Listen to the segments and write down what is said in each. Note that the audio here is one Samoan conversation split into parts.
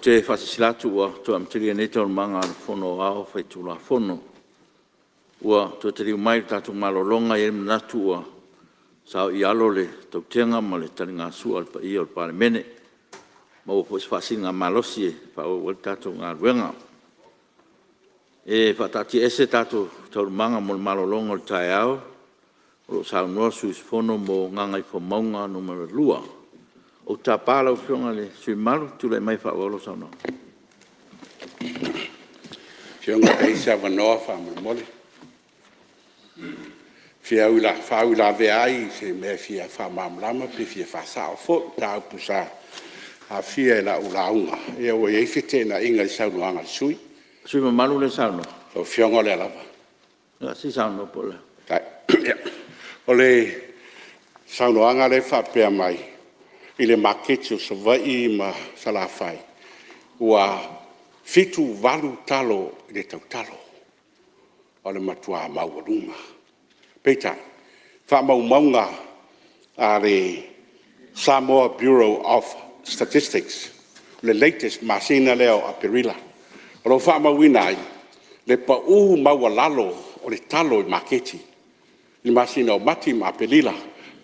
te faasilasila atu ua toe amatalia nei Taualumaga a le Fono Aoao Faitulafono. Ua toe taliu mai le tatou malologa, e i ai le manatu ua saoialo le tautega ma le taligasua a le paia o le Palemene, maua foi se faasiligamalosi e faaauau ai le tatou galuega. E faataatiaese tatou Taualumaga mo le malologa o le taeao o lo o saunoa le sui usufono mo Gagaifomauga 2. Ou te tapa lau Afioga i le sui usufono mamalu e tulai mai e faaauau lau saunoaga. Lau Afioga pe i ai se avanoa faamolemole. E fia faauilavea ai i se mea e fia faamalamalama pe fia faasao foi i mataupu sa aafia i lau lauga, ia ua i ai feteenaiga i le saunoaga a le sui usufono. Le sui usufono mamalu lea e saunoa? Lau Afioga o Lea lava. Ia se i saunoa po o le a. O le saunoaga lea e faapea mai i le maketi o Savaii ma Salafai, ua 78 talo i le tautalo. O le matua maualuga. Peitai, o faamaumauga a le Samoa Bureau of Statistics i le latest masina lea o Aperila, o lo o faamauina ai le pau maualalo o le talo i maketi i le masina o Mati ma Aperila,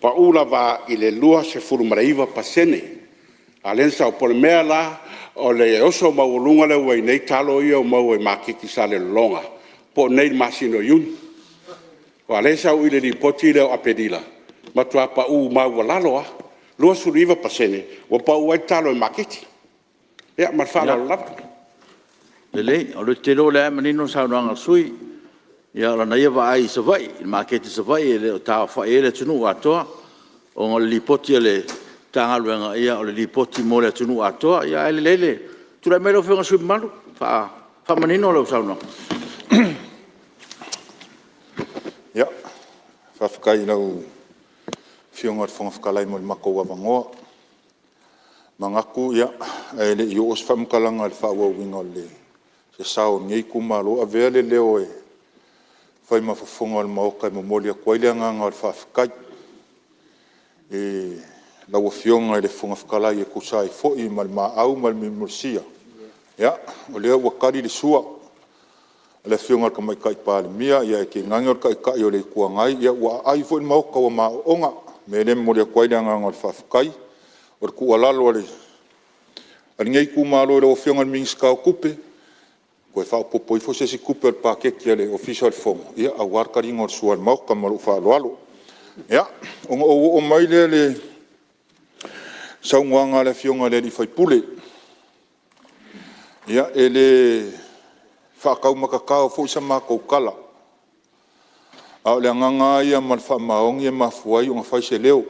pau lava i le 29%. A o lea na sau, po o le mea la o le oso maualuga lea ua i ai nei talo ia ua maua i maketi i Salelologa po o nei i le masina o Iuni. Aua o lea e sau i le lipoti lea o Aperila, matua pau maualalo lava, 29% ua pau ai le talo i le maketi. Ia ma le faaaloalo lava. Lelei, ou te iloa o lea lava e manino le saunoaga a le sui usufono. Ia o lana ia vaai i Savaii i le maketi i Savaii e le o taaofai ai le atunuu atoa, ona o le lipoti a le Matagaluega o le lipoti mo le atunuu atoa. Ae lelei le tulai mai lau Afioga i le sui usufono mamalu e faamanino lau saunoaga. Ia, faafetai i lau Afioga i le Fofoga Fetalai mo le matou avanoa. E manatu ae le i oo se faamatalaga i le faaauauina o se sao o lenei itumalo, e avea le leo e fai ma fofoga o le Maota e momoli atu ai le agaga o le faafetai i lau Afioga i le Fofoga Fetalai e tusa ai foi ma le maau ma le mulimulisua. Ia, o lea ua tali le sua a le Afioga i le Tamaitai Palemia, ae tainane o le Taitai o le Itu Agai, ia ua aai foi le Maota ua ma oona. O le mea lea e momoli atu ai le agaga o le faafetai. O le tuualalo a lenei itumalo i lau Afioga i le Minisita o Tupe, toe faaopoopo ifo se isi tupe a le paketi a le Ofisa o le Fono aua le taliga o le sua a le Maota. Ma lou faaaloalo. Ia, ona ou oo mai lea i le saunoaga a le Afioga i le sui usufono. Ia, e le faataumatatao foi sa matou tala, a o le agaga lava ia ma le faamaoni e mafua ai ona fai se leo.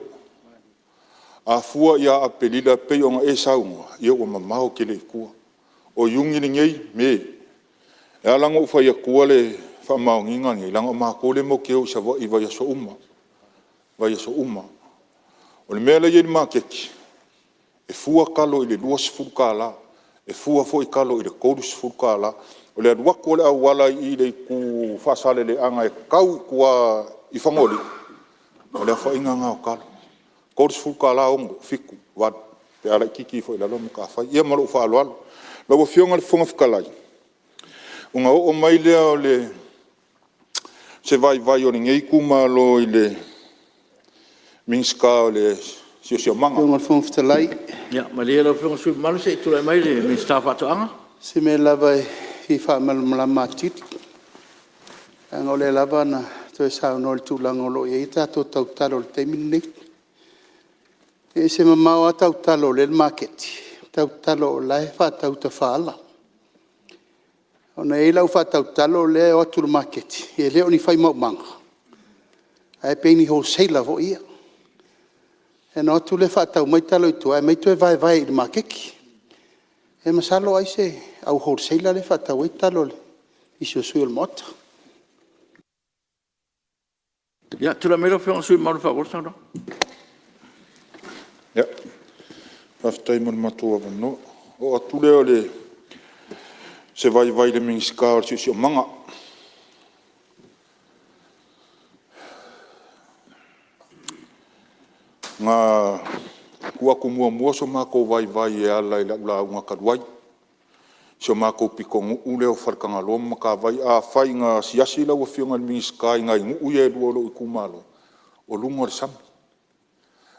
A fua ia Aperila e pei ona e saunoa, ia ua mamao tele i tua. O Iuni lenei, Me. E ala ona ou fai atua le faamaoniga lenei, leaga o matou lea matou te o i Savaii i vaiaso uma, vaiaso uma. O le mea la e i ai i le maketi, e fua talo i le $20, e fua foi talo i le $30. O le alu atu o le auala i le itu Faasaleleaga e tau i tua i Fagalii, o le aofaiga lena o talo, $30, $6, 7, 8 pe a laitiiti ifo i lalo matafai. Ia ma lou faaaloalo. Lau Afioga i le Fofoga Fetalai, ona oo mai lea o se vaivai o lenei itumalo i le Minisita o le Siosiomaga. Lau Afioga i le Fofoga Fetalai… Ia malie lau Afioga i le sui usufono mamalu se i tulai mai le Minisita o Faatoaga. O si mea lava e fia faamalamalama atili, leaga o lea lava na toe saunoa i le tulaga o lo o i ai tatou tautalo i le taimi lenei. E ese mamao lava tautalo o lea e i le maketi, ma tautalo o la e faatau i tafaala. Ona e i ai le au faatautalo lea e o atu i le maketi, e le o ni fai maumaga, ae pei ni wholesaler foi ia. Ona o atu lea faatau mai talo i tua, ae aumai toe vaevae i le maketi. Ia masalo ai se au wholesaler lea e faatau ai talo a nisi o sui usufono o le Maota. Ia, tulai mai lau Afioga i le sui usufono mamalu e faaauau le saunoaga. Faafetai mo le matou avanoa. Ona oo atu lea o se vaivai i le Minisita o le Siosiomaga. Na tuu atu muamua so matou vaivai e ala i lau lauga talu ai. Si o matou pitonuu lea o Faletagaloa ma Matavai. Afai na asiasi lau Afioga i le Minisita i nai nuu ia e lua o lou itumalo, o luga o le sami.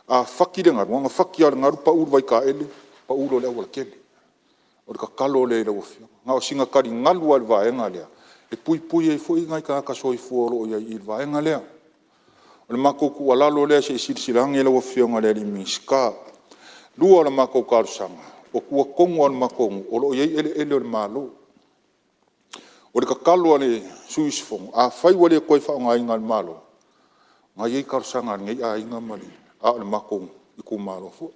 A fati le galu, na ona fati lava o le galu pau i le vaitaele pau loa i le aualatele. O le tatalo lea i lau Afioga, na o sina taligalu lava i le vaega lea e puipui ai foi nai tagata soifua o lo o i ai i le vaega lea. O le matou tuualalo lea se i silasila ane lau Afioga i le Minisita. Lua o le matou talosaga, o tua tonu lava o le matou nuu o lo o i ai eleele o le Malo. O le tatalo a le sui usufono, afai ua le toe faaaogaina e le Malo, o lena e i ai talosaga a lenei aiga a o le matou itumalo foi,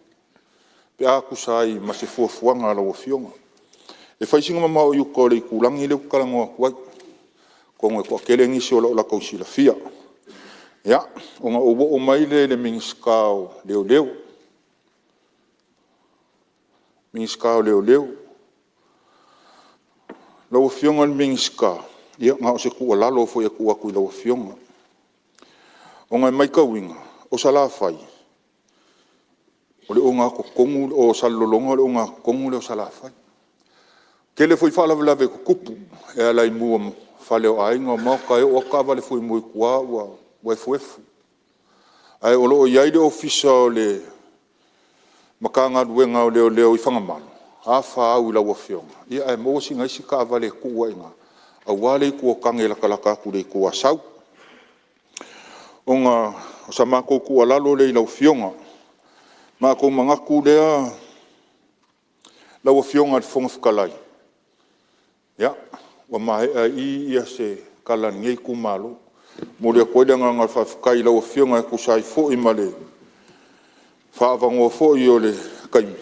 pe a tusa ai ma se fuafuaga a lau Afioga. E fai sina mamao i uta o le itulagi lea ou te talanoa atu ai, atonu e toatele nisi o lo o latou silafia. Ia, ona ou oo mai lea i le Minisita o Leoleo. Lau Afioga i le Minisita, ia na o se tuualalo foi e tuu atu i lau Afioga, ona e matauina o Salafai, o Salelologa o le ogatotonu lea o Salafai. E tele foi faalavelave e tutupu e ala i mu o fale o aiga, o maota, e oo atu taavale fuimu i tua ua efuefu. Ae o lo o i ai le Ofisa o le Matagaluega o Leoleo i Fagamalo, a fa au i lau Afioga, ae maua sina isi taavale e tuu ai i ina aua le itu o tane e latalata atu i le itu Asau. Ona o sa matou tuualalo lea i lau Afioga. Ona matou manatu lea lau Afioga i le Fofoga Fetalai, ia, ua maea i i se tala a lenei itumalo. E momoli atu ai le agaga o le faafetai i lau Afioga e tusa ai foi ma le faaavanoa foi o le taimi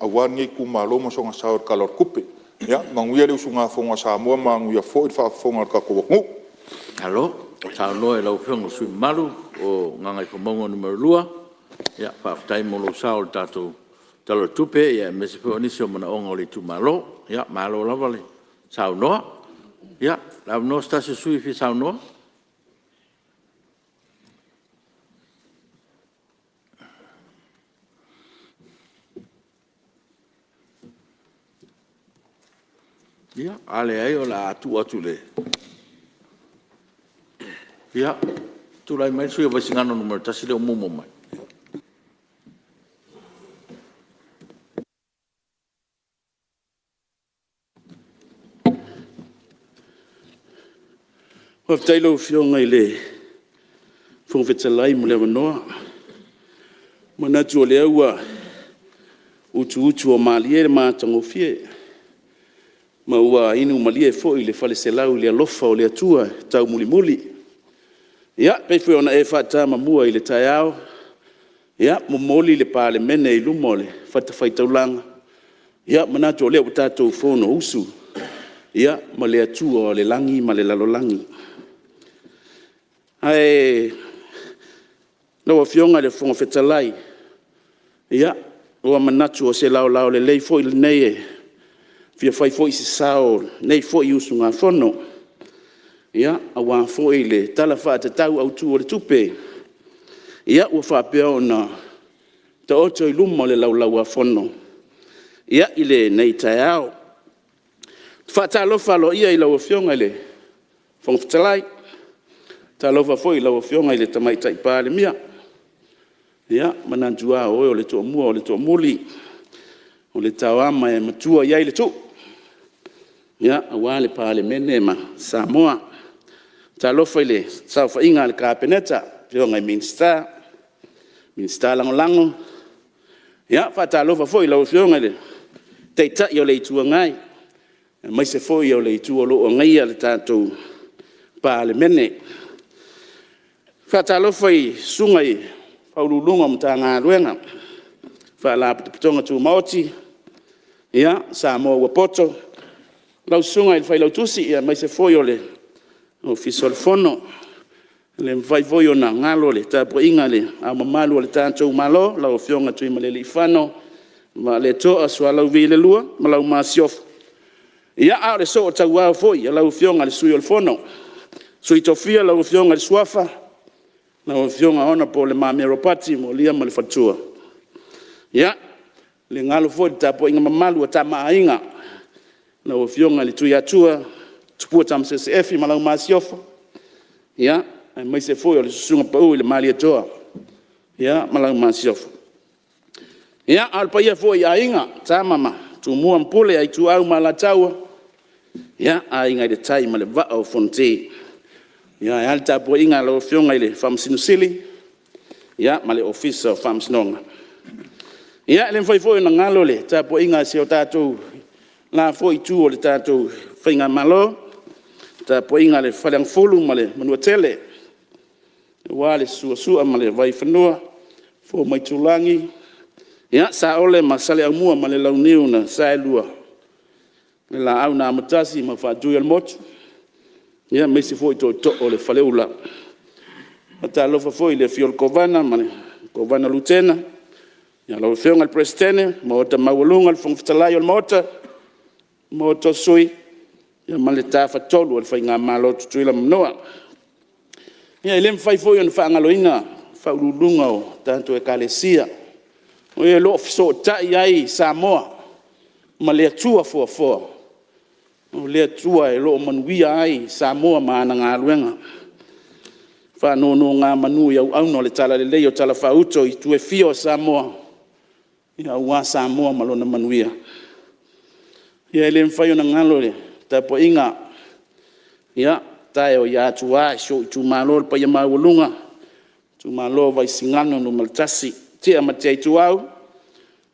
aua lenei itumalo ma sona sao i le Tala o le Tupe. Ia manuia le usugafono a Samoa, manuia foi le faafofoga a le tatou atunuu. Malo saunoa i lau Afioga i le sui usufono mamalu mo Gagaifomauga 2. Faafetai mo lou sao i le tatou Tala o le Tupe aemaise foi o nisi o manaoga o le itumalo. Malo lava le saunoa. Ia, o le avanoa o se tasi o sui usufono e fia saunoa. Ia, a leai o le a tuu atu i le… Ia, tulai mai le sui usufono mo Vaisigano 1 lea ua muamua mai. Faafetai i lau Afioga i le Fofoga Fetalai mo le avanoa. E manatu o lea ua utuutuamalie le matagofie ma ua inu malie foi le faleselau i le alofa o le Atua taumulimuli. Ia, e pei foi ona e faatamamua i le taeao, ia momoli le Palemene i luma o le fatafaitaulaga, ia manatu o lea ua tatou fonousu ma le Atua o le lagi ma le lalolagi. Ae lau Afioga i le Fofoga Fetalai, ia ua manatu o se laolao lelei foi lenei e fia fai foi se sao o lenei foi usugafono, aua foi le Tala Faatatau Autu o le Tupe ua faapea ona taoto i luma o le Laulau-a-Fono i lenei taeao. E faatalofa aloaia i lau Afioga i le Fofoga Fetalai, faatalofa foi i lau Afioga i le Tamaitai Palemia, ia, manatu lava o oe o le Toomua o le Toomuli, o le Tauama e matua i ai le tuu aua le Palemene ma Samoa. Talofa i le saofaiga a le Kapeneta, afioga i Minisita, Minisita Lagolago. Ia faatalofa foi i lau Afioga i le Taitai o le Itu Agai, aemaise foi o le Itu o lo o agaia le tatou Palemene. Faatalofa i Susuga i Ofisa Sili o Pulega o Matagaluega, Faalapotopotoga Tumaoti Samoa ua poto, lau Susuga i le Failautusi aemaise foi o le Ofisa o le Fono. E le mafai foi ona galo le tapuaiga a Le Ao Mamalu o le tatou Malo lau Afioga Tuimalealiifano Vaaleto'a Sualauvi II ma lau Masiofo, a o le sootauau foi o lau Afioga i le Sui o le Fono Sui Tofia, lau Afioga i le Suafa, lau Afioga Hon Le Mamea Ropati Mualia ma le Faletua. Ia, e le galo foi le tapuaiga mamalu a Tama a Aiga, Lau Afioga i le Tuiatua Tupua Tamasese Efi ma lau Masiofo, aemaise foi o le Susuga Pau i le Malietoa ma lau Masiofo. Ia, a o le paia foi i Aiga, Tama ma Tumua ma Pule, Ituau ma Alataua, Aiga i le Tai ma le Vaa o Fonoti. Ae a le tapuaiga a lau Afioga i le Faamasino Sili ma le Ofisa o Faamasinoga. Ia, e le mafai foi ona galo le tapuaiga a si o tatou le la foi itu o le tatou faigamalo, le tapuaiga a le Faleagafulu ma le Manuatele aua le Sua o Sua ma le Vaifanua, Fofo ma Aitulagi, Saole ma Saleaaumua ma le Launiu na Saelua, le Laau na Amotasi ma le Faatuiolemotu, aemaise foi tootoo o le Faleula. E faatalofa foi i le afio o le Kovana ma le Kovana Lutena, lau Afioga i le Peresetene ma le Maota maualuga, le Fofoga Fetalai o le Maota, Maota o Sui, ma le Tafatolu o le Faigamalo a Tutuila ma Manua. Ia e le mafai foi ona faagaloina faauluuluga o tatou Ekalesia, o e o lo o fesootai ai Samoa ma le Atua foafoa, o le Atua o lo o manuia ai Samoa ma ana galuega. Faanonogamanu i auauna o le talalelei o talafaauto i itu e fia o Samoa, aua Samoa ma lona manuia. Ia e le mafai ona galo le tapuaiga a le tae o Atua i si ou itumalo le paia maualuga, itumalo o Vaisigano Nu.1, Tia ma Tia Ituau,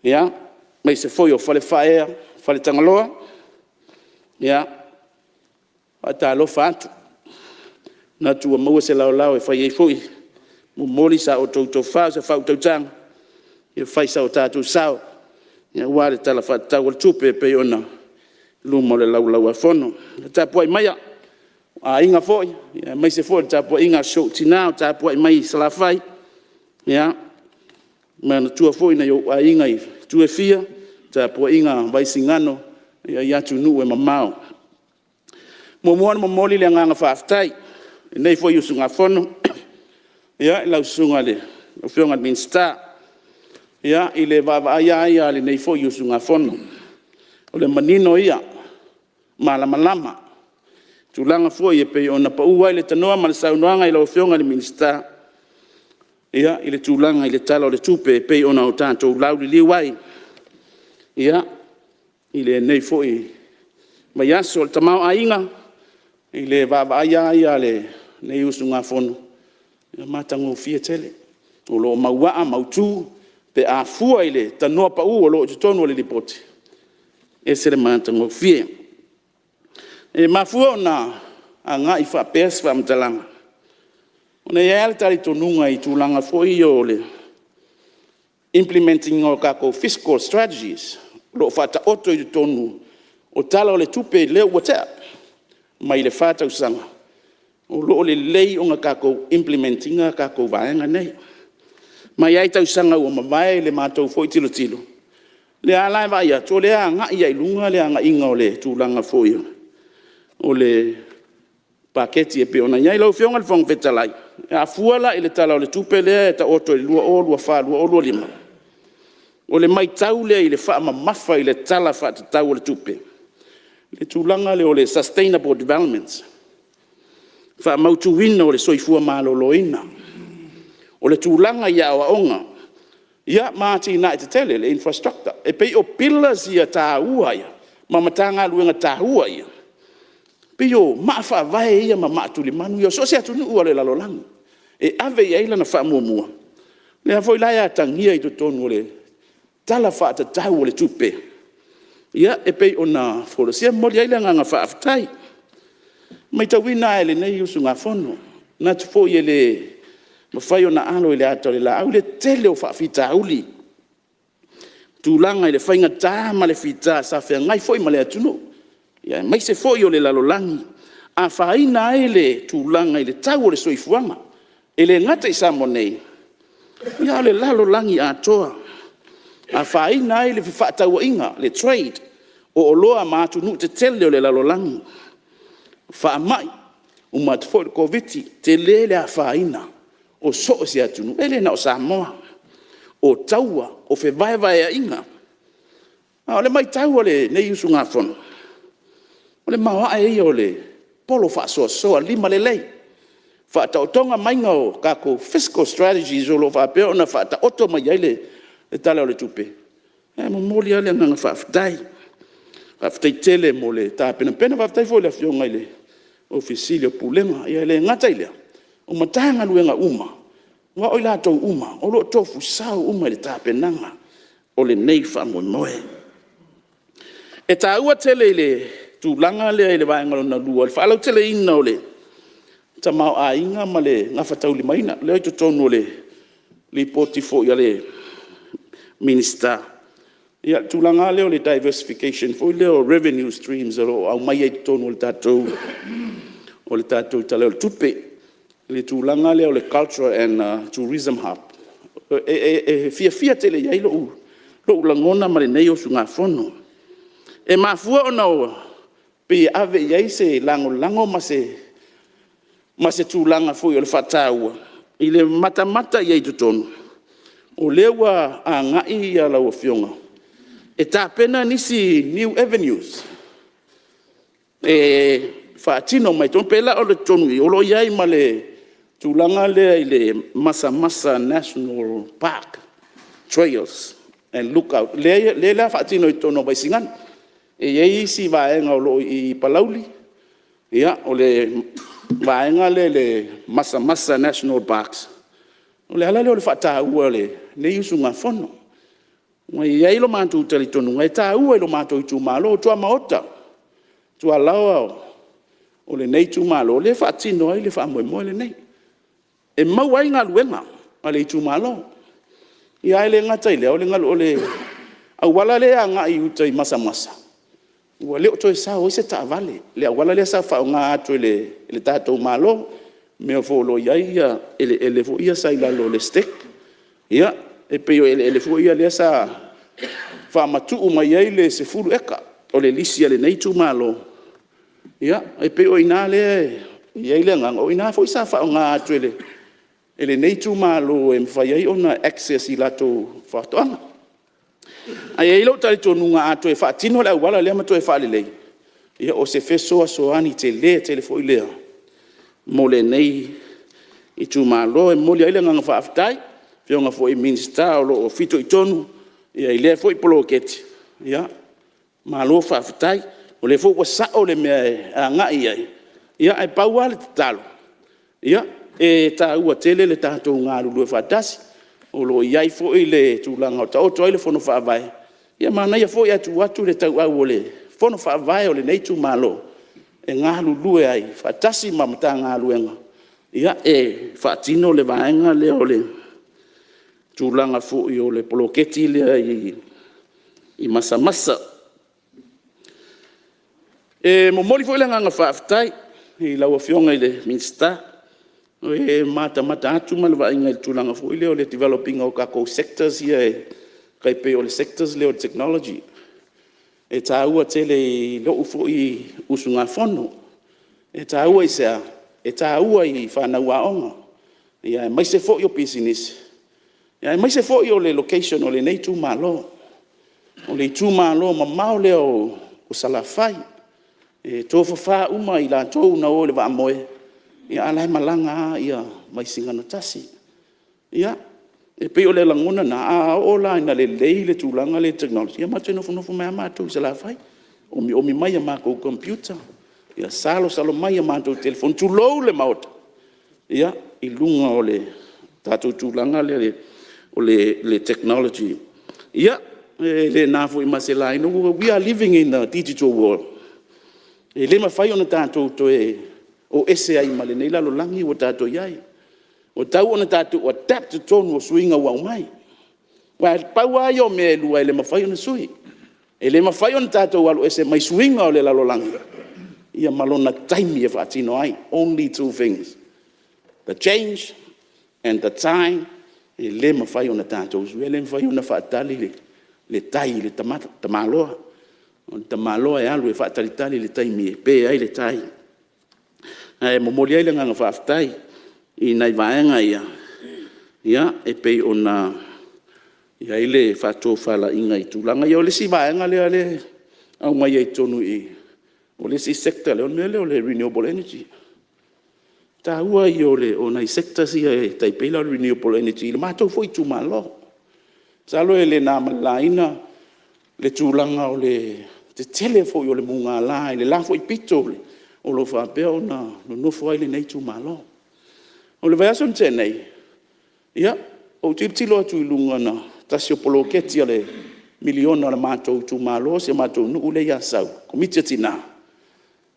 aemaise foi o Falefaaea, Faletagaloa. Ia, e faatalofa atu, manatu ua maua se laolao e fai ai foi, momoli sa outou tofa ma sa faautautaga e fai so tatou sao aua le Tala Faatatau o le Tupe e pei ona i luma o le Laulau a Fono. Tapuai maia aiga foi aemaise foi le tapuaiga a si ou tina o tapuai mai i Salafai. Ia manatua foi nai ou aiga i itu e fia, tapuaiga a Vaisigano i atunuu e mamao. E muamua ona momoli le agaga faafetai a lenei foi usugafono i lau Susuga i le Minisita i le vaavaai lava ia a lenei foi usugafono, o le manino ia, malamalama i tulaga foi e pei ona pau ai le tanoa ma le saunoaga i lau Afioga i le Minisita i le tulaga i le Tala o le Tupe e pei ona tatou lauliliu ai i lenei foi vaiaso. O le tamaoaiga i le vaavaai lava ia a lenei usugafono, ua matagofie tele, o lo o mauaa mautu pe a fua i le tanoa pau o lo o i totonu o le Lipoti, e ese le matagofie. E mafua ona agai faapea se faamatalaga, ona e i ai lava le talitonuga i tulaga foi ia o le implement ina o tatou fiscal strategies o lo o faataoto i totonu o Tala o le Tupe lea ua tea mai le fa tausaga, o lo o lelei ona tatou implement ina tatou vaega nei. Ma e i ai tausaga ua mavae i le matou foi tilotilo, o lea lava la e vaai atu o lea e agai lava i luga le agaiga o le tulaga foi o le paketi e pei ona i ai. Lau Afioga i le Fofoga Fetalai, a fua la i le Tala o le Tupe lea e taoto i le 2024/2025, o le matau lea i le faamamafa i le Tala Faatatau o le Tupe, i le tulaga lea o le sustainable development, faamautuina o le soifua maloloina, o le tulaga i aoaoga ma atinae tetele le infrastructure. E pei o pillars taua ia ma Matagaluega taua ia, e pei o maa faavae ia ma maa tulimanu ia o so o se atunuu lava o le lalolagi e ave i ai lana faamuamua. O lea foi la e atagia i totonu o le Tala Faatatau o le Tupe e pei ona folasia. E momoli ai le agaga faafetai. E matauina lava e lenei usugafono, e manatu foi e le mafai ona alo i le ata o le laau le tele o faafitauli, tulaga i le faigata ma le fita sa feagai foi ma le atunuu aemaise foi o le lalolagi, afaina ai le tulaga i le tau o le soifuaga. E le gata i Samoa nei a o le lalolagi atoa, afaina ai fefaatauaiga, le trade o oloa ma atunuu tetele o le lalolagi, faamai, uma atu foi le Koviti-19, tele le afaina o so o se atunuu, e le na o Samoa. O taua, o fevaevaeaiga. A o le matau a lenei usugafono, O le maoae ia o le polo faasoasoa limalelei, faataotoga maiga o tatou fiscal strategies o lo o faapea ona faataoto mai ai le Tala o le Tupe, e momoli lava le agaga faafetai. Faafetai tele mo le tapenapena, faafetai foi i le Afioga i le Ofisa Sili o Pulega. E le gata i lea, o Matagaluega uma, aua o i latou uma o lo o tofu sao uma i le tapenaga o lenei faamoemoe. E taua tele i le tulaga lea i le vaega lona lua o le faalauteleina o le tamaoaiga ma le gafataulimaina lea e i totonu o le Lipoti foi a le Minisita, ia le tulaga lava lea o le diversification foi lea o revenue streams o lo o aumai ai i totonu o le tatou Tala o le Tupe i le tulaga lea o le culture and tourism hub. E fiafia tele i ai lou lagona ma lenei usugafono. E mafua ona pei e ave i ai se lagolago ma se tulaga foi o le faataua i le matamata i ai i totonu, o lea ua agai lau Afioga e tapena nisi new avenues e faatino mai totonu. E pei la o totonu i i o lo o i ai ma le tulaga lea i le Masamasa National Park Trails and Lookout, lea o le a faatino i totonu o Vaisigano. E i ai isi vaega o lo o i Palauli, o le vaega lea i le Masamasa National Park. O le ala lea o le faataua e lenei usugafono. E i ai lo matou talitonuga e taua i lo matou itumalo, o tuamaota, o tualaoa o lenei itumalo lea e faatino ai le faamoemoe lenei. E maua ai galuega a le itumalo. Ae le gata i lea, o le auala lea e agai i uta i Masamasa, ua le o toe sao ai se taavale i le auala lea sa faaaoga atu e le tatou Malo i mea foi o lo o i ai eleele foi ia sa i lalo o le STEC. Ia, e pei o eleele foi ia sa faamatuu mai ai le 10 eka o le lisi a lenei itumalo. Ia, e pei o i ina lea e i ai le agaga, o i ina foi sa faaaoga atu e lenei itumalo e mafai ai ona access i latou faatoaga. Ae i ai lou talitonuga a toe faatino le auala lea ma toe faalelei, ia o se fesoasoani tele tele foi lea mo lenei itumalo. E momoli ai le agaga faafetai i Afioga foi i Minisita o lo o fitoitonu i lea foi poloketi, ia malo faafetai. O lea foi ua sao le mea e agai i ai, ae pau lava le tatalo, e taua tele le tatou galulue faatasi. O lo o i ai foi le tulaga o taoto ai le Fono Faavae, ia manaia foi ae tuu atu le tauau o le Fono Faavae o lenei itumalo e galulue ai faatasi ma Matagaluega e faatino le vaega lea o le tulaga foi o le poloketi lea i Masamasa. E momoli foi le agaga faafetai i lau Afioga i le Minisita, o le matamata atu ma le vaaiga i le tulaga foi lea o le develop ina o tatou sectors ia tai pei o le sector lea o le technology. E taua tele i lou foi usugafono. E taua i se a? E taua i fanau aoga aemaise foi o pisinisi aemaise foi o le location o lenei itumalo. O le itumalo mamao lea o Salafai, e tofafa uma i latou na o i le vaamoe, a o la e malaga lava Vaisigano 1. Ia, e pei o le lagona lena, a oo la ina lelei le tulaga lea i le technology, ia matou nofonofo mai lava matou i Salafai, omiomi mai a matou computer, salosalo mai a matou telefoni, tulou le Maota, i luga o le tatou tulaga lea o le technology. Ia, e le na foi ma se laina, we are living in a digital world, e le mafai ona tatou toe o ese ai ma lenei lalolagi ua tatou i ai. Ua tatau ona tatou adapt i totonu o suiga ua aumai. Aua na pau lava ia o mea e lua e le mafai ona sui. E le mafai ona tatou alu ese mai suiga o le lalolagi ma lona taimi e faatino ai, only two things, the change and the time. E le mafai ona tatou suia, e le mafai ona faatali le tai i le tamaloa. O le tamaloa e alu e faatalitali i le taimi e pe ai le tai. Ae momoli ai le agaga faafetai i nai vaega ia e pei ona i ai le faatofalaiga i tulaga ia. O le isi vaega lea e aumaia i totonu i i, O le isi sector lea o le mea lea o le renewable energy. O le taua ia o nai sectors ia e tai pei la o le renewable energy i le matou foi itumalo. Masalo e le na ma le laina le tulaga o le tetele foi o le mugala i le la foi pito o lo o faapea ona nonofo ai lenei itumalo. O le vaiaso na tea nei, ia, ou tilotilo atu i luga i le tasi o poloketi miliona a le matou itumalo si o matou nuu lea i Asau, le Komiti a Tina,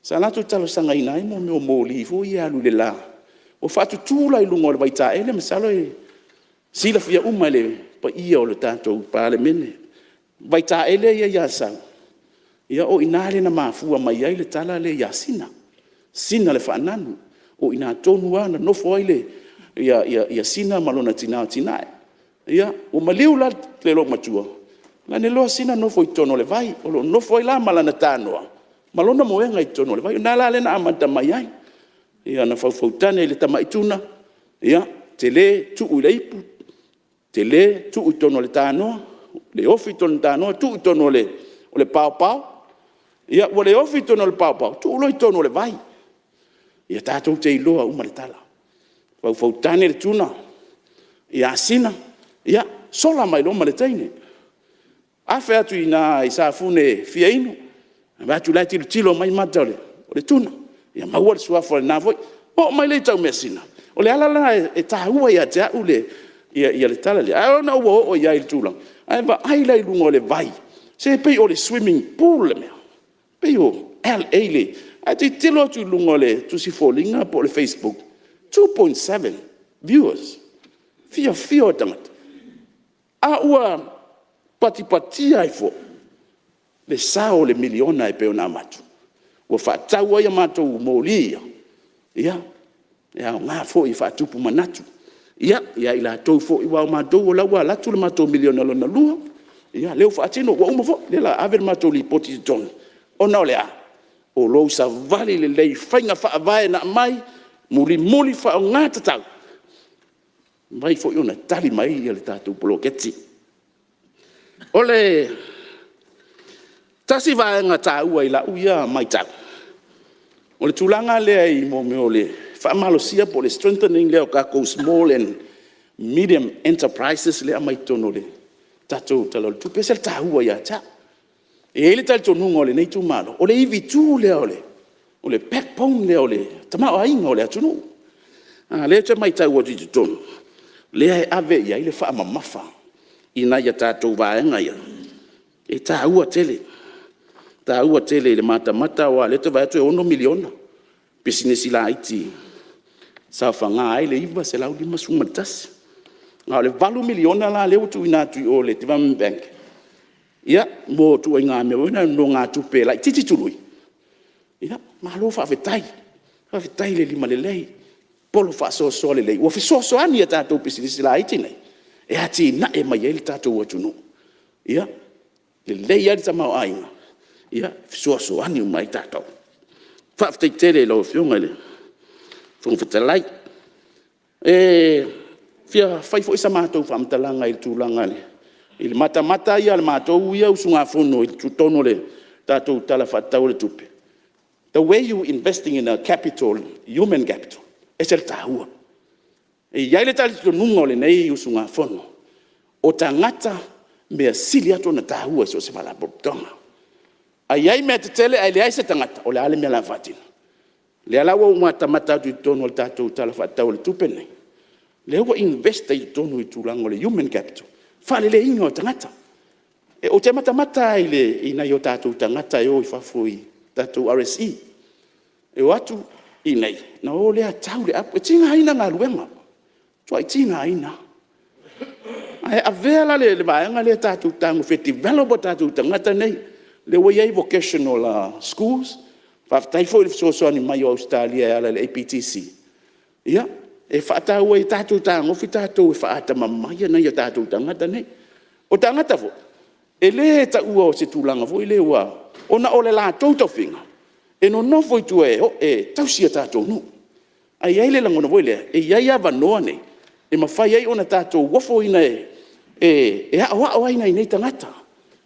sa latou talosagaina ai mea o moli foi ia e alu i le la, ua faatutu la i luga o le vaitaele masalo e silafia uma e le paia o le tatou Palemene vaitaele ia i Asau. Ia o i ina lea na mafua mai ai le tala lea ia Sina, Sina le faananu, o i ina tonu lava na nofo ai Sina ma lona tina o Tinae. Ia, ua maliu la le loomatua, vaai ane loa Sina nofo i totonu o le vai, o lo o nofo ai la ma lana tanoa ma lona moega i totonu o le vai. O i ina la lea na amata mai ai, ia na faufau tane le tamai tuna, ia, tele tuu i le ipu, tele tuu i totonu o le tanoa, le ofi i totonu o le tanoa tuu i totonu o le paopao. Ia ua le ofi i totonu o le paopao, tuu loa i totonu o le vai. Ia tatou te iloa uma le tala, faufau tane le tuna ia Sina, ia sola mai loa ma le teine, afe atu i ina i Safune e fia inu, vaai atu la e tilotilo mai mata o le tuna, ia maua le suafa o lena foi… Oo mai lea i Taumeasina. O le ala lena e taua ia te au le tala lea, ae ona ua oo i ai i le tulaga, ae vaai la i luga o le vai, se pei o le swimming pool le mea, pei o LA. Ae tilotilo atu i luga o le Tusi Foliga po o le facebook, 2.7 viewers. O le fiafia o tagata, a ua patipatia ai fua le sao o le miliona e pei ona avatu ua faatau ai a matou moli ia, e aoga foi e faatupu manatu ia i latou foi, aua o matou o la ua alu atu le matou miliona lona lua, ia lea ua faatino ua uma foi, o lea o le a ave le matou lipoti i totonu. Ona o le a? O lou savali lelei i faiga faavae na aumai, mulimuli faaaoga tatau, e mafai foi ona tali mai le tatou poloketi. O le tasi vaega taua i lau ia matau, o le tulaga lea i mea o le faamalosia po o le strengthening lea o tatou small and medium enterprises lea e aumai totonu o le tatou Tala o le Tupe. E ese le taua ia te au. E i ai le talitonuga o lenei itumalo, o le ivitu lea o le backbone lea o le tamaoaiga o le atunuu. A o lea ou te matau atu i totonu, lea e ave i ai le faamamafa i nai a tatou vaega ia, e taua tele. E taua tele i le matamata aua o lea ou te vaai atu e $6 miliona pisinisi laiti e saofaga ai le 951. A o le $8 miliona la lea ua tuuina atu i o i le Development Bank mo ituaiga mea foi na o nonogatupe e laitiiti tului, ia malo faafetai. Faafetai le limalelei, polo faasoasoa lelei ua fesoasoani i a tatou pisinisi laiti nei e atinae mai ai le tatou atunuu. Ia lelei ai le tamaoaiga, fesoasoani uma ai tatou. Faafetai tele i lau Afioga i le Fofoga Fetalai. E fia fai foi sa matou faamatalaga i le tulaga i le matamata ia a le matou usugafono i totonu o le tatou Tala Faatatau o le Tupe, the way you investing in a capital, human capital, e ese le taua. E i ai le talitonuga o lenei usugafono, o tagata e mea sili atu ona taua i so o se Faalapotopotoga. A i ai mea tetele ae leai se tagata, o le a le mea o le a faatino? O lea la ua ou matamata atu i totonu o le tatou Tala Faatatau o le Tupe lenei, lea ua invest ai i totonu i le tulaga o le human capital, faaleleiga o tagata. Ou te matamata lava i nai o tatou tagata e o i fafo i tatou RSE, e o atu i inei ona o lea tau le apu. E tigaina galuega, matuai tigaina lava. Ae avea la le vaega lea tatou te fetagofi e develop o tatou tagata nei, lea ua i ai vocational schools, faafetai foi i le fesoasoani mai o Ausetalia e ala i le APTC e faataua ai tatou te fetagofi tatou e faatamamai nai o tatou tagata nei. O tagata foi, e le taua o se tulaga foi lea ona o le latou tofiga e nonofo i tua e tausi a tatou nuu. Ae i ai le lagona foi lea, e i ai avanoa nei e mafai ai ona tatou ofoina e aoao ai nai nei tagata,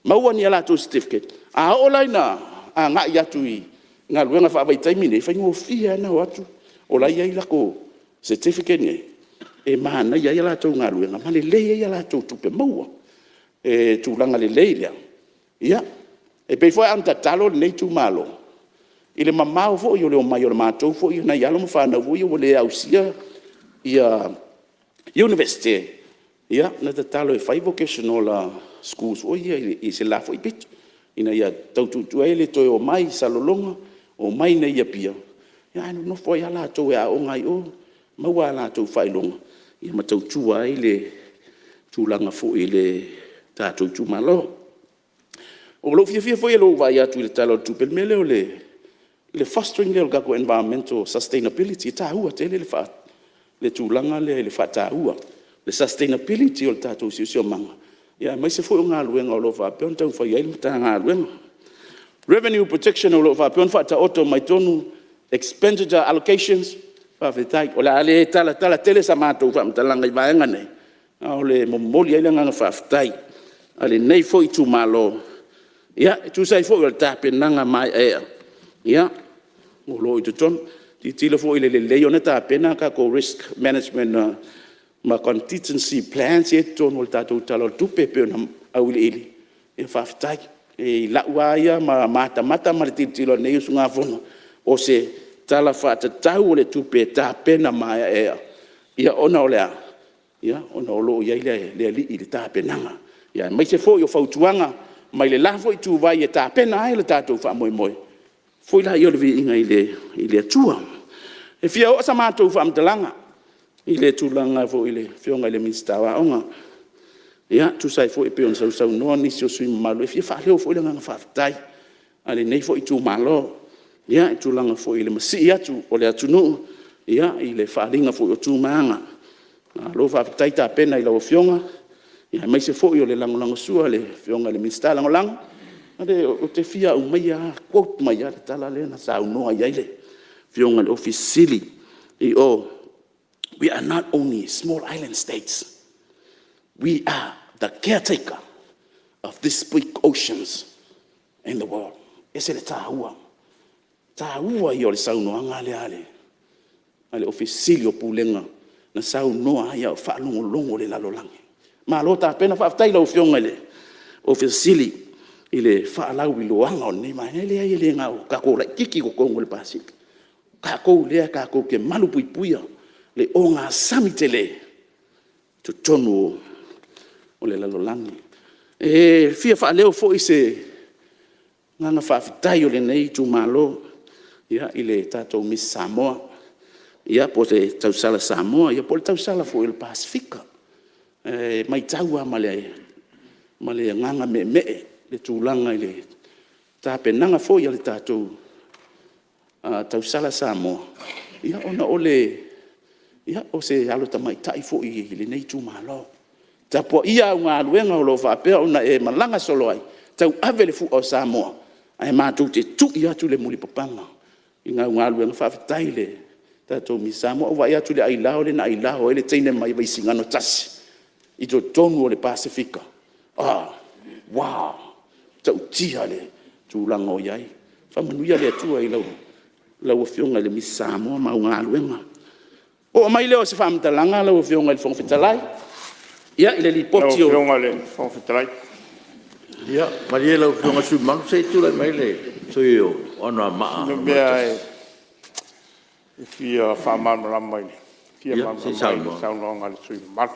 maua ni a latou certificate, a oo la ina agai atu i galuega faavaitaimi nei, e faigofie lava ona o atu o la e i ai latou certificate nei e manaia ai latou galuega ma lelei ai a latou tupe maua. O tulaga lelei lea, ia e pei foi ona tatalo lenei itumalo i le mamao foi o le omai o matou foi nai alo ma fanau foi ia ua le ausia Iunivesite, ia na tatalo e fai vocational schools foi ia i se la foi pito ina ia tau tuutuu ai le toe omai i Salelologa, omai i inei i Apia ae nonofo ai lava latou e aooga i o, maua a latou faailoga ma tautua ai le tulaga foi i le tatou itumalo. O lou fiafia foi i lou vaai atu i le Tala o le Tupe i le mea lea o le fostering lea o le tatou environmental sustainability, e taua tele le tulaga lea i le faataua, le sustainability o le tatou siosiomaga aemaise foi o galuega o lo o faapea ona taumafai i ai le Matagaluega. Revenue protection o lo o faapea ona faataoto mai totonu, expenditure allocations, faafetai. O le a le talatala tele sa matou faamatalaga i vaega nei, ae momoli ai le agaga faafetai a lenei foi itumalo e tusa ai foi o le tapenaga maeaea o lo o i totonu. Silasila foi i le lelei ona tapena a tatou risk management ma contingency plans ia e i totonu o le tatou Tala o le Tupe e pei ona auiliili, ia faafetai. I lau lava ia matamata ma le tilotilo a lenei usugafono, o se Tala Faatatau o le Tupe e tapena maeaea ona o le a? Ona o lo o i ai le Alii i le tapenaga, aemaise foi o fautuaga mai le la foi ituvai e tapena ai le tatou faamoemoe, foi lea o le viiga i le Atua. E fia oo sa matou faamatalaga i le tulaga foi i le Afioga i le Minisita o Aoga, e tusa ai foi pei ona sausaunoa nisi o sui usufono mamalu, e fia faaleo foi le agaga faafetai a lenei foi itumalo i le tulaga foi i le masii atu o le atunuu i le faaaliga foi o tu ma aga. Malo faafetai tapena i lau Afioga aemaise foi o le lagolagosua a le Afioga i le Minisita Lagolago. Ou te fia aumaia lava, quote mai lava le tala lea na saunoa i ai le Afioga i le Ofisa Sili o Pulega i o, “We are not only small island states, we are the caretaker of this big oceans in the world.” E ese le taua, o le taua ia o le saunoaga lea a le Ofisa Sili o Pulega na saunoa ai a o faalogologo le lalolagi. Malo tapena, faafetai i lau Afioga i le Ofisa Sili o Pulega i le faalauiloaga o lenei vaega. E leai e le na o tatou laitiiti i totonu o le Pasefika, o tatou lea tatou te malupuipuia le ogasami tele i totonu o le lalolagi. E fia faaleo foi se agaga faafetai o lenei itumalo i le tatou Misi Samoa po o le tausala Samoa po o le tausala foi o le Pasefika. E matau lava ma le agaga meemee le tulaga i le tapenaga foi a le tatou tausala Samoa, ona o se alo tamaitai foi o lenei itumalo. Tapuaia au galuega o lo o faapea ona e malaga solo ai e tauave le fua o Samoa, ae matou te tui atu le mulipapaga i au galuega. Faafetai i le tatou Misi Samoa. Ua ou vaai atu i le ailao lea na ailao ai le teine mai Vaisigano 1 i totonu o le Pasefika, oh uau, e matautia le tulaga o i ai. Faamanuia le Atua i lau Afioga i le Misi Samoa ma au galuega. Oo mai lea o se faamatalaga lau Afioga i le Fofoga Fetalai i le Lipoti… Lau Afioga i le Fofoga Fetalai… Ia malie lau Afioga i le sui usufono mamalu se i tulai mai le sui usufono mo Anoamaa O sina 1. mea e fia faamalamalama ai i le saunoaga a le sui usufono mamalu,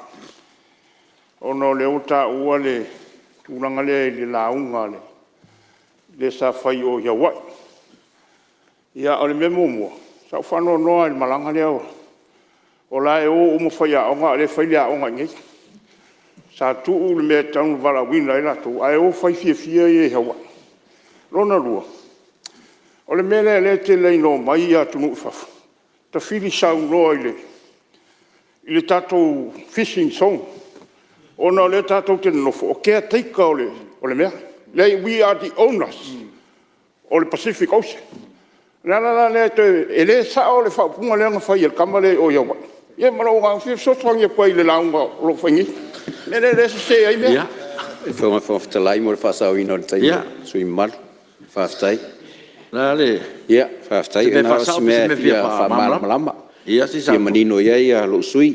ona o lea ua taua le tulaga lea i le lauga lea sa fai i o i Hawaii. Ia o le mea muamua, sa ou faanoanoa lava i le malaga lea, o la e o uma faiaoga a o lea e fai le aoga i inei. Sa tuu le mea e tatau ona valaauina ai latou ae o fai fiafia ia i Hawaii. Lona lua, o le mea lea e tele ina omai atunuu i fafo tafili saunoa i le tatou fishing zone ona o lea tatou te nonofo o caretaker o le mea. Leai, we are the owners o le Pacific Ocean. O le ala la lea e toe… e le sao le faaupuga lea na fai e le tama lea i o i Hawaii. Ia ma lou agaga faaaloalo. E fia fesoasoani atu ai i le lauga o lo o fai nei. O le mea lea o lea e sese ai mea. Lau Afioga i le Fofoga Fetalai mo le faasaoina o le taimi o le sui usufono mamalu. Faafetai. Le Faafetai. mea Na o faasao si po o se mea mea e e fia fia faamalamalama? faamalamalama, Ia se i e fia saunoa. manino i ai lou sui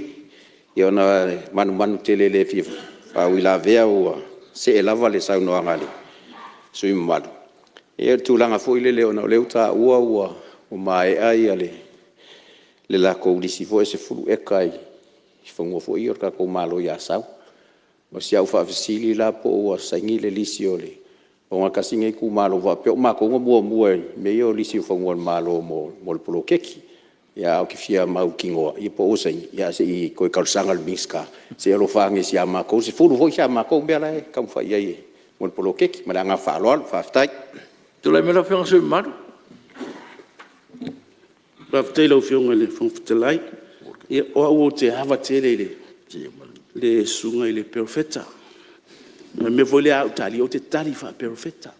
usufono, ona e manumanu tele i le fia faauilavea ua see lava le saunoaga a le sui usufono mamalu. Ia o le tulaga foi lele ona o lea ua taua ua maea le latou lisi foi lea 10 eka i fanua foi ia o le tatou Malo i Asau. O si au faafesili la po o ua saini le lisi aua tasi lenei itumalo faapea o matou na muamua i mea ia o lisi o fanua o le Malo mo le poloketi. Ae ou te fia mautinoa po o ua saini ae se i toe talosaga i le Minisita se i alofa ane i si a matou… E 10 foi si a matou mea la e taumafai i ai mo le poloketi. Ma le agaga faaaloalo faafetai. Tulai mai lau Afioga i le sui usufono mamalu. Faafetai i lau Afioga i le Fofoga Fetalai. Ia o au ou te ava tele i le Susuga i le Perofeta. O le mea foi lea a ou talia ou te tali faa-Perofeta.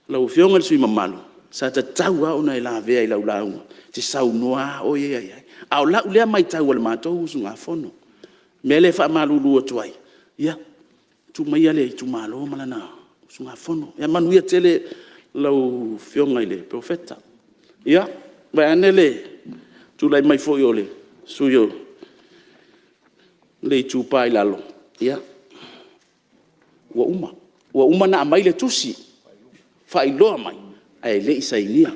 Lau Afioga i le sui usufono mamalu, sa tatau lava ona e lavea i lau lauga, e te saunoa lava oe ia i ai. A o lau lea maitau a le matou usugafono. O le mea lea e faamalulu atu ai, ia, tuu maia le itumalo ma lana usugafono. Ia manuia tele lau Afioga i le Perofeta. Ia, vaeane le tulai mai foi o le sui usufono o le Itupa i Lalo, ia, ua uma. Ua uma ona aumai le tusi, faailoa mai ae le i sainia.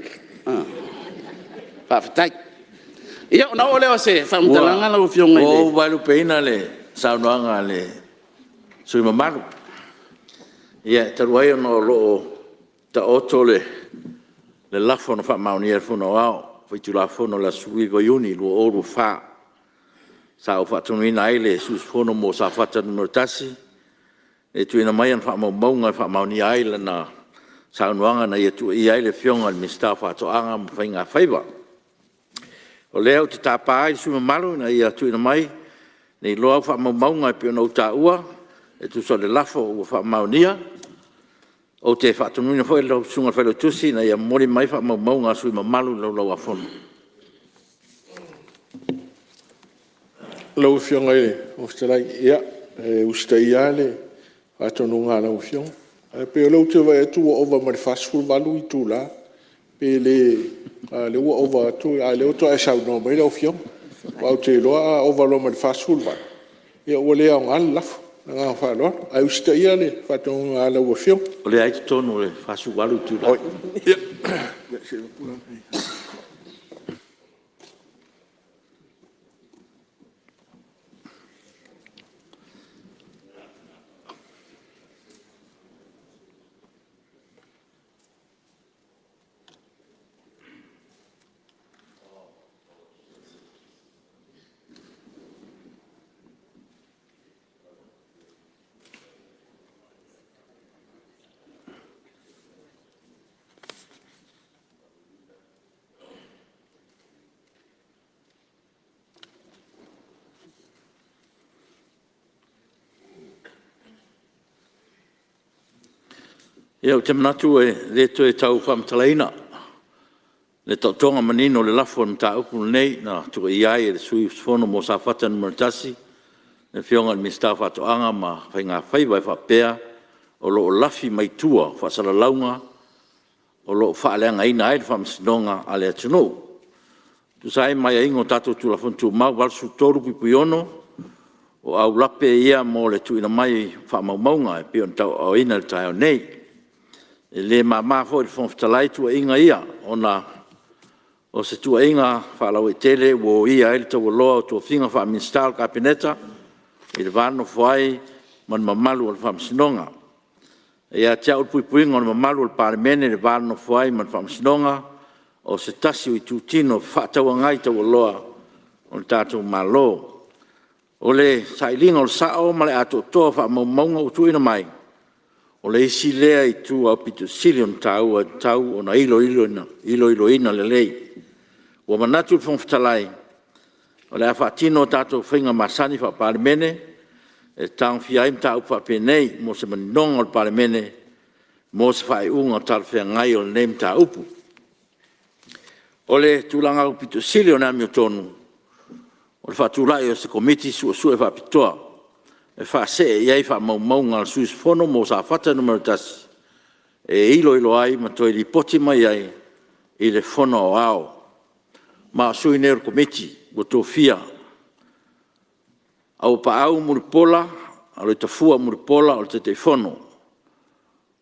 Faafetai. Ia ona oo lea o se faamatalaga lau Afioga i le… Ua ou vaelupeina le saunoaga a le sui usufono mamalu. Ia talu ai ona o lo o taoto le lafo na faamaonia e le Fono Aoao Faitulafono i le aso 19 Iuni 2024, sa ou faatonuina ai le sui usufono mo Safata 1 e tuuina mai ana faamaumauga e faamaonia ai lana saunoaga na ia tuuaia ai le Afioga i le Minisita o Faatoaga ma Faiga Faiva. O lea ou te tapa ai le sui usufono mamalu ina ia tuuina mai nei loa au faamaumauga e pei ona ou taua e tusa o le lafo ua faamaonia. Ou te faatonuina foi lau Susuga i le Failautusi ina ia momoli mai faamaumauga a sui usufono mamalu i le Laulau a Fono. Lau Afioga i le Fofoga Fetalai, ia, e usitaia lava le faatonuga a lau Afioga. Ae pei o lea ou te vaai atu ua ova ma le 48 itula, pe le… a o lea ua ova atu a o lea faatoa e saunoa mai lau Afioga. Aua ou te iloa a ova loa ma le 48, ia ua le aoga le lafo. Ma le agaga faaaloalo. Ae usitaia le faatonuga a lau Afioga. O lea lava e i totonu o le 48 itula. Ia, ou te manatu e le toe tau faamatalaina le taotoga manino o le lafo i le mataupu lenei na tuuaia ai e le sui usufono mo Safata 1 le Afioga i le Minisita o Faatoaga ma Faiga Faiva e faapea, o lo o lafi mai tua faasalalauga o lo o faaleagaina ai le Faamasinoga a le atunuu. E tusa ai ma aiaiga o tatou Tulafono Tumau 83(6), o aulape ia mo le tuuina mai o faamaumauga e pei ona tauaaoina i le taeao nei. E le mama foi i le Fofoga Fetalai tuuaiga ia ona o se tuuaiga faalauaitele ua oia ai le taualoa o tofiga faa-Minisita o le Kapeneta i le va nonofo ai ma le mamalu o le Faamasinoga. E ia te au le puipuiga o le mamalu o le Palemene i le va nonofo ai ma le Faamasinoga, o se tasi o itutino fefaatauagai taualoa o le tatou Malo. O le sailiga o le sao ma le atoatoa o faamaumauga ua tuuina mai, o le isi lea itu aupito sili ona taua e tatau ona iloiloina lelei. Ua manatu le Fofoga Fetalai, o le a faatino a tatou faiga masani faa-Palemene e tagofia ai mataupu faapenei mo se maninoga o le Palemene mo se faaiuga talafeagai o lenei mataupu. O le tulaga aupito sili o le amiotonu, o le faatulai o se Komiti Suesue Faapitoa e faasee i ai faamaumauga a le sui usufono mo Safata 1 e iloilo ai ma toe lipoti mai ai i le Fono Aoao. Ma o sui nei o le Komiti ua tofia: 1. Auuapaau Mulipola Aloitafua Mulipola o le Taitaifono. 2.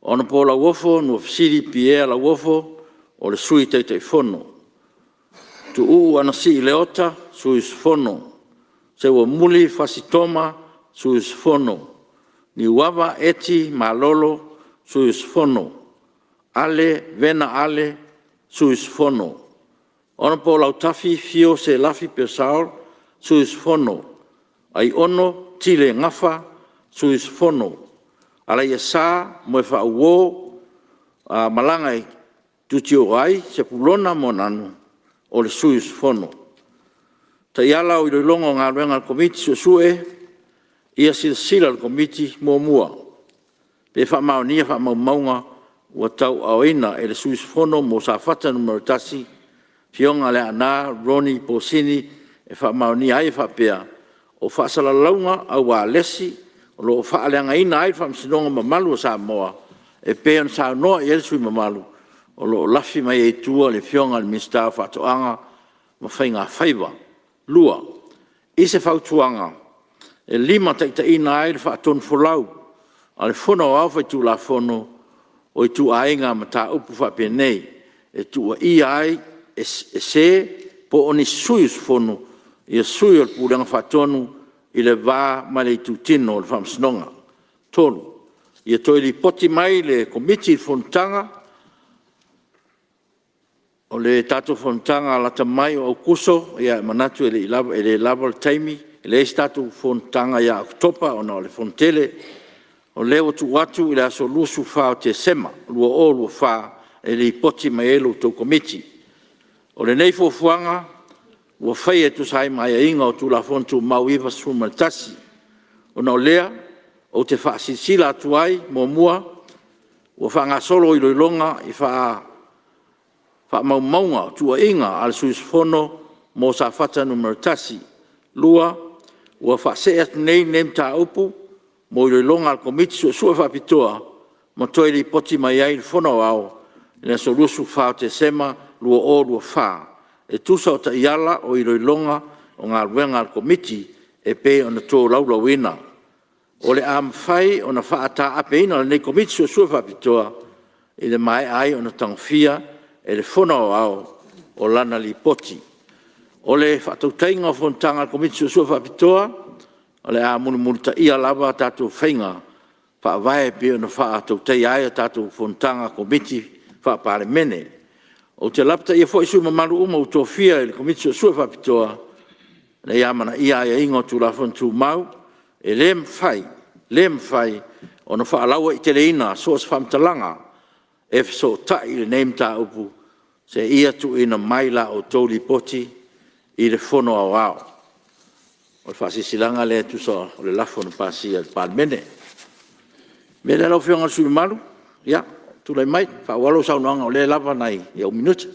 Hon Lauofo Nuafesili Pierre Lauofo o le Sui Taitaifono. 3. Tuuu Anasii Leota, sui usufono. 4. Seuamuli Fasi Toma, sui usufono. 5. Niuava Eti L Malolo, sui usufono. 6. Ale Vena Ale, sui usufono. 7. Hon Lautafi Fio Selafi Purcell, sui usufono. 8. Aiono Tile Gafa, sui usufono. 9. Alaiasa Moefaauouo Malagaitutoatai Sepulona Moananu, o le sui usufono. Taiala o Iloiloga o Galuega a le Komisi Suesue: Ia silasila le Komiti: Muamua, pe faamaonia faamaumauga ua tauaaoina e le sui usufono mo Safata 1, Afioga Leaana Ronnie Posini e faamaonia ai e faapea, o faasalalauga aualesi o lo o faaleagaina ai le Faamasinoga mamalu a Samoa e pei ona saunoa i ai le sui usufono mamalu, o lo o lafi mai ai i tua le Afioga i le Minisita o Faatoaga ma Faiga Faiva. Lua, i se fautuaga e limataitaiina ai le faatonufolau a le Fono Aoao Faitulafono o ituaiga mataupu faapenei e tuuaia ai e se po o ni sui usufono ia sui o le Pulega Faatonu i le va ma le Itutino o le Faamasinoga. Tolu, Ia toe lipoti mai le Komiti i le fonotaga o le tatou fonotaga lata mai o Aokuso, e manatu e le lava le taimi, e leai se tatou fonotaga ia Oketopa ona o le Fonotele. O lea ua tuu atu i le aso 24 Tesema 2024 e lipoti mai ai la outou Komiti. O lenei fuafuaga ua faia e tusa ai ma aiaiga o Tulafono Tumau 91. Ona o lea, ou te faasilasila atu ai, Muamua, ua faagasolo iloiloga i faamaumauga o tuuaiga a le sui usufono mo Safata 1. Lua, Ua faasee atu nei lenei mataupu mo iloiloga a le Komisi Suesue Faapitoa ma toe lipoti mai ai i le Fono Aoao i le aso 24 Tesema 2024 e tusa o Taiala o Iloiloga o Galuega a le Komiti e pei ona tolaulauina. O le a mafai ona faataapeina lenei Komisi Suesue Faapitoa i le maea ai ona tagofia e le Fono Aoao o lana Lipoti. O le faatautaiga o fonotaga a le Komisi Suesue Faapitoa, o le a mulimulitaia lava a tatou faiga faavae e pei ona faatautaia ai a tatou fonotaga a Komiti Faa-Palemene. Ou te lapataia foi sui usufono mamalu uma ua tofia i le Komisi Suesue Faapitoa, ina ia amanaia aiaiga o Tulafono Tumau. E le mafai, le mafai ona faalauaiteleina so o se faamatalaga e fesootai i lenei mataupu seia tuuina mai la outou Lipoti i le Fono Aoao. O le faasilasilaga lea e tusa o le lafo na pasia e le Palemene. O le mea lea lau Afioga i le sui usufono mamalu, tulai mai e faaauau lau saunoaga o lea e lava nai ou minute.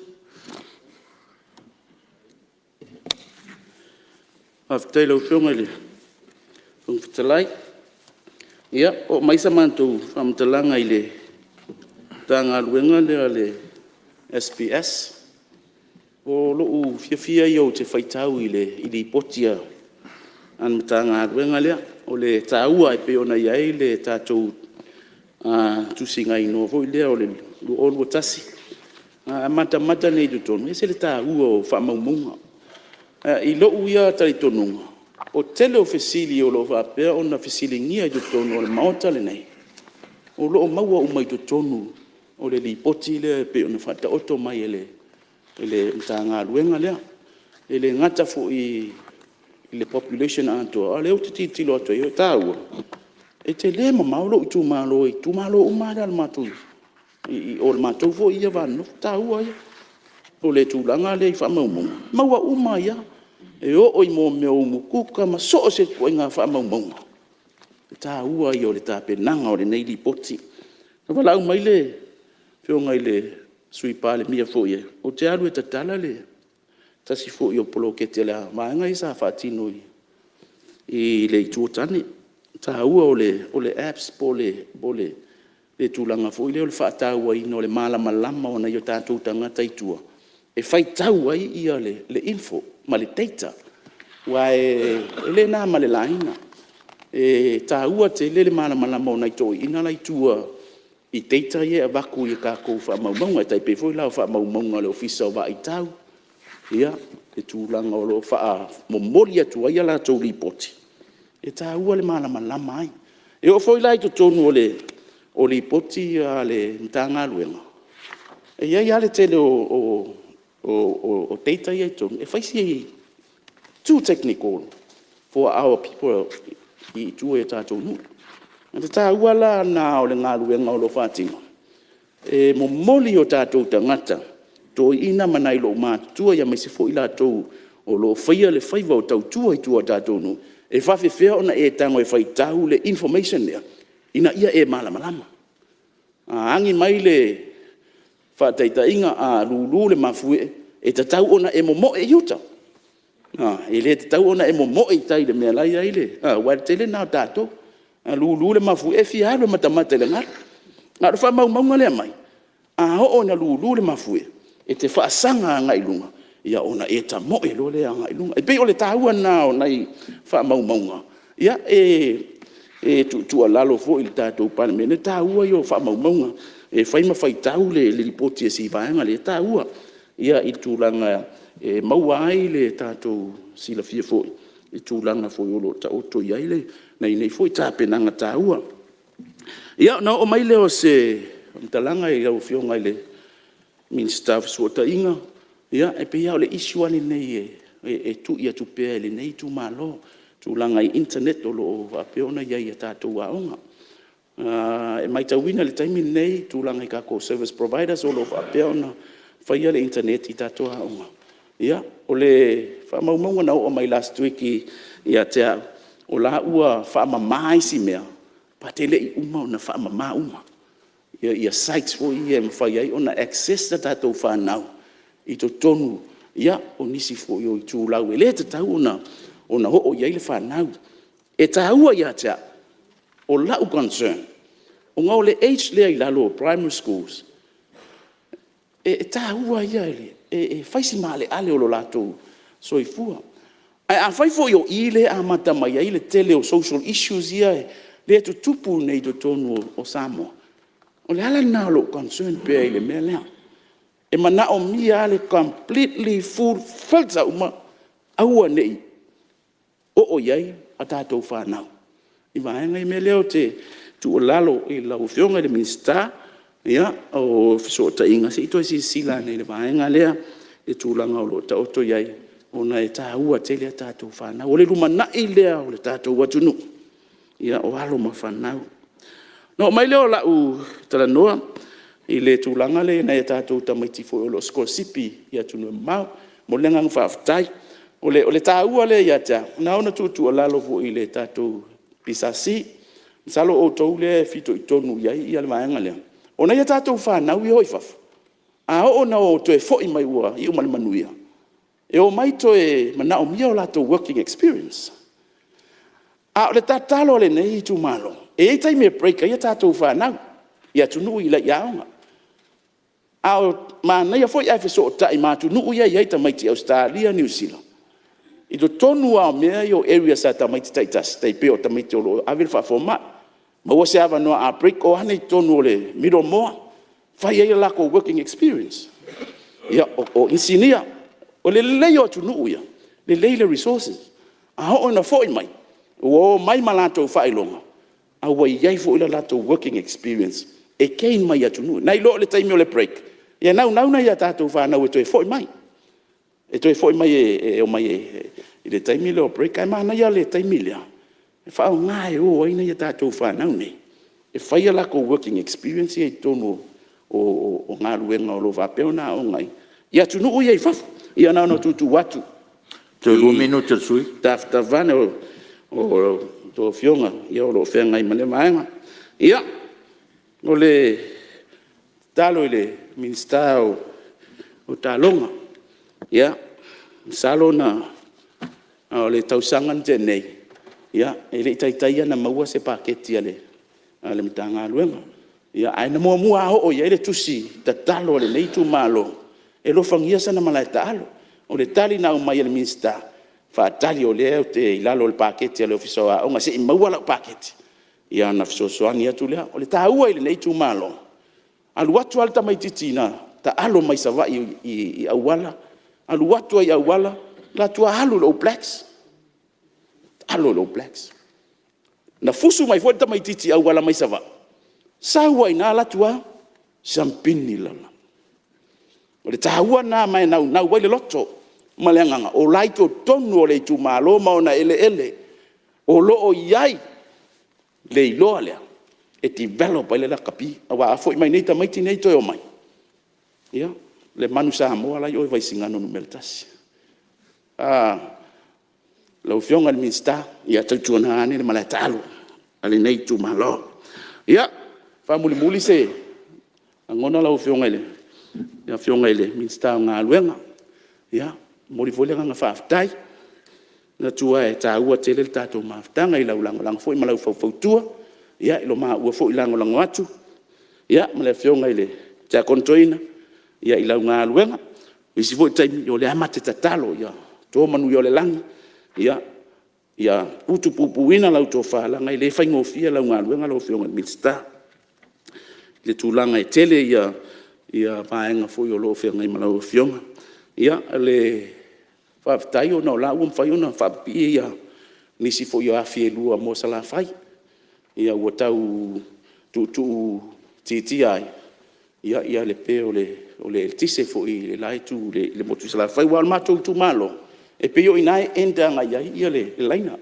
Faafetai i lau Afioga i le Fofoga Fetalai. Ia, oo mai sa matou faamatalaga i le Matagaluega lea o le SPS. O lou fiafia ia ou te faitau i Lipoti a le Matagaluega lea. O le taua e pei ona i ai le tatou tusigaigoa foi lea o le 2021. A matamata nei i totonu, e ese le taua o faamaumauga. I lou ia talitonuga, o le tele o fesili o lo o faapea ona fesiligia i totonu o le Maota lenei, o lo o maua uma i totonu o le Lipoti lea e pei ona faataoto mai e le Matagaluega lea. E le gata foi i le population atoa, a o lea ou te tilotilo atu i ai, e taua, e tele mamao lou itumalo i itumalo uma lava ia o le matou foi va nonofo, o le taua ia. O le tulaga lea i faamaumauga, e maua uma ai lava, e oo i mea o umu kuka ma so o se ituaiga faamaumauga, o le taua ia o le tapenaga o lenei Lipoti. Na valaau mai le afioga i le Sui Palemia foi, ou te alu e tatala le tasi foi o poloketi a le vaega lea sa faatino i le Itu o Tane. O le taua o le apps po o le tulaga foi lea o le faatauaina o le malamalama o nai o tatou tagata i tua e faitau ai le info ma le data aua e le na ma le laina e taua tele le malamalama o nai toeaiina la e i tua i data ia e avatu i tatou faamaumauga. E tai pei foi la o faamaumauga a le Ofisa o Vaai Tau, le tulaga o lo o faamomoli atu ai a latou lipoti, e taua le malamalama ai. E oo foi la i totonu o lipoti a le Matagaluega, e i ai lava le tele o data ia i totonu e fai si too technical for our people i tua i tatou nuu. O le taua la lena o le galuega o lo o faatino e momoli i o tatou tagata, toeaiina ma nai loomatutua aemaise foi i latou o lo o faia le faiva o tautua i tua i o tatou nuu. E faafefea ona e tago e faitau le information lea ina ia e malamalama? A agi mai le… faataitaiga, a lulu le mafuie e tatau ona e momoe i uta, e le tatau ona e momoe i tai i le mea la e i ai le… aua o le tele lena o tatou. A lulu le mafuie e fia alu e matamata i le galu. A o le faamaumauga lea e aumai, a oo ina lulu le mafuie, e te faasaga agai i luga ona e tamoe loa lea agai i luga. E pei o le taua lena o nai faamaumauga e tuutuualalo foi i le tatou Palemene, o le taua ia o faamaumauga. E fai ma faitau le lipoti a si vaega lea, e taua i le tulaga e maua ai le tatou silafia foi i tulaga foi o lo o taoto i ai nai nei foi tapenaga taua. Ia, ona oo mai lea o se faamatalaga i lau Afioga i le Minisita o Fesootaiga, e pei lava o le issue lava lenei e tui atu pea e lenei itumalo, i tulaga i internet o lo o faapea ona i ai i tatou aoga. E matauina i le taimi lenei i tulaga i tatou service providers o lo o faapea ona faia le internet i tatou aoga. Ia, o le faamaumauga na oo mai last week ia te au, o la ua faamama isi mea, but e le i uma ona faamama uma sites foi ia e mafai ai ona access a tatou fanau i totonu o nisi foi o itulau e le tatau ona oo i ai le fanau. E taua ia te au, o la'u concern ona o le age lea i lalo o primary schools e taua ia e fai si maaleale o lo latou soifua. Ae afai foi o i lea e amata mai ai le tele o social issues ia e tutupu nei i totonu o Samoa, o le ala lena o lou concern pea i le mea lea. E manaomia lava le completely full filter uma, aua ne i oo i ai a tatou fanau i vaega ia. O le mea lea ou te tuualalo i lau Afioga i le Minisita o Fesootaiga, se i toe silasila ane i le vaega lea i le tulaga o lo o taoto i ai ona e taua tele a tatou fanau. O le lumanai lea o le tatou atunuu, o alo ma fanau. Ona oo mai lea o lau talanoa i le tulaga lea i nai a tatou tamaiti foi o lo o sikolasipi i atunuu e mamao. E momoli le agaga faafetai. O le taua lea ia te au, na ona tuutuualalo foi i le tatou PSC, masalo o outou lea e fitoitonu i ai le vaega lea. O nai a tatou fanau ia e o i fafo, a oo ina toe foi mai ua iu ma le manuia, e omai toe manaomia o latou working experience. A o le tatalo a lenei itumalo, e i ai taimi e break ai a tatou fanau i atunuu la e i aoga. Ae manaia foi ae fesootai ma atunuu ia e i ai tamaiti i Ausetalia ma Niu Sila i totonu lava o mea ia o areas a tamaiti taitasi, tai pei o tamaiti o lo o ave le faafomai, maua se avanoa a break o ane i totonu o le middle moa fai ai a latou working experience. Ia, o inisinia. O le lelei o atunuu ia, lelei le resources. A oo ina foi mai, ua omai ma latou faailoga a ua i ai foi le latou working experience e gain mai atunuu ia, nai lo le taimi o le break ia naunau nai a tatou fanau e toe foi mai, e toe foi mai e omai i le taimi lea o break. Ae manaia le taimi lea e faaaoga e o ai nai a tatou fanau nei e fai a latou working experience ia i totonu o galuega o lo o faapea ona aooga ai i atunuu ia i fafo. Ia na ona tuutuu atu Toe lua minute o le sui usufono. I tafatafa ane o a outou Afioga o lo o feagai ma lea vaega. Ia, o le tatalo i le Minisita o Taaloga, ia, masalo o le tausaga na tea nei, e le i taitai lava ona maua se paketi a le Matagaluega, ae na muamua lava oo i ai le tusi tatalo a lenei itumalo. E alofagia sana malae taalo. O le tali na aumai e le Minisita, faatali o lea ou te i lalo o le paketi a le Ofisa o Aoga se i maua lau paketi ona fesoasoani atu lea. O le taua i lenei itumalo, alu atu lava le tamaititi na taalo mai Savaii i auala, alu atu ai i auala, alu atu lava alu i le All Blacks, alu i le All Blacks. Na fusu mai foi le tamaititi i auala mai Savaii, sau lava i ina alu atu lava siamupini le lalolagi. O le taua lena ma e naunau ai le loto ma le agaga o la e i totonu o le itumalo ma ona eleele o lo o i ai le iloa lea e develop ai le lakapi. Aua a foi mai nei tamaiti nei toe omai, ia, le Manu Samoa la e i o i Vaisigano Nu.1. Lau Afioga i le Minisita, ia tautuana ane le malae taalo a lenei itumalo. Ia, faamulimuli se lagona lau Afioga i le Afioga i le Minisita o Galuega, ia e momoli foi le agaga faafetai. E manatu lava e taua tele le tatou mafutaga i lau lagolago foi ma lau faufautua i lo maua foi lagolago atu ma le Afioga i le Tiakono Toeaina i lau galuega. O isi foi taimi, ia o lea lava ma te tatalo ia to manuia o le lagi ia utupupuina lau tofa leaga e le faigofie lau galuega lau Afioga i le Minisita i le tulaga e tele vaega foi o lo o feagai ma lau Afioga. Ia faafetai ona o la ua mafai ona faapipii nisi foi o afi e lua mo Salafai, ua tau tuutuutiitia ai le pe o le eletise foi i le la itu i le motu i Salafai. Aua o le matou itumalo, e pei o i ina e end agai i ai le laina.